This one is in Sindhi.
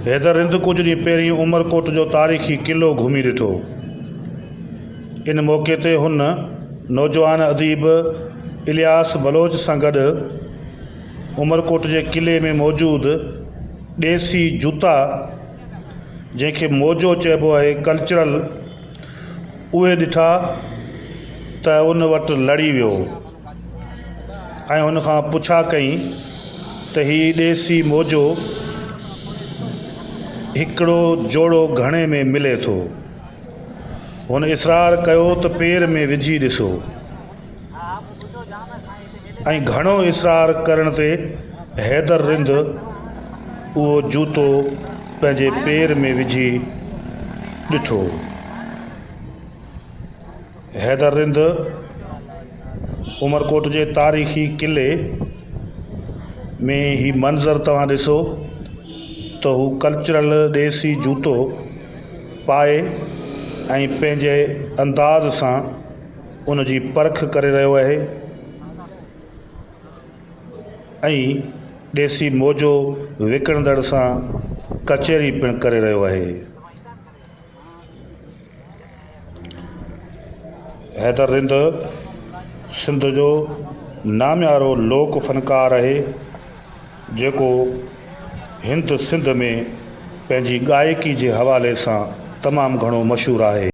حيدر رند ڪجهه ڏينهن پهرين عمرڪوٽ جو تاريخي قلعو گهمي ڏٺو. ان موقعي تي هن نوجوان اديب الياس بلوچ سان گڏ عمرڪوٽ جي قلعي ۾ موجود ديسي جوتا جنهن کي موجو چئبو آهي ڪلچرل اهي ڏٺا ته ان وٽ لڙي ويو ۽ ان کان پڇا ڪئين ته هي ديسي موجو هڪڙو جوڙو گهڻي ۾ ملي ٿو؟ هن اصرار ڪيو ته پير ۾ وجهي ڏسو ۽ گهڻو اصرار ڪرڻ تي حيدر رند اهو جوتو پنهنجي پير ۾ وجهي ڏٺو. حيدر رند عمرڪوٽ جي تاريخي قلعي ۾ هي منظر توهان ڏسو ته هو ڪلچرل ديسي جوتو پائي ۽ پنهنجي انداز سان ان جي پرک ڪري رهيو آهي ۽ ديسي موجو وڪڻندڙ سان ڪچهري پڻ ڪري رهيو آهي. حيدر رند سنڌ جو ناميارو لوڪ فنڪار آهي جيڪو هند سنڌ ۾ پنهنجي ڳائڪي جي حوالي سان تمام گهڻو مشهور آهي.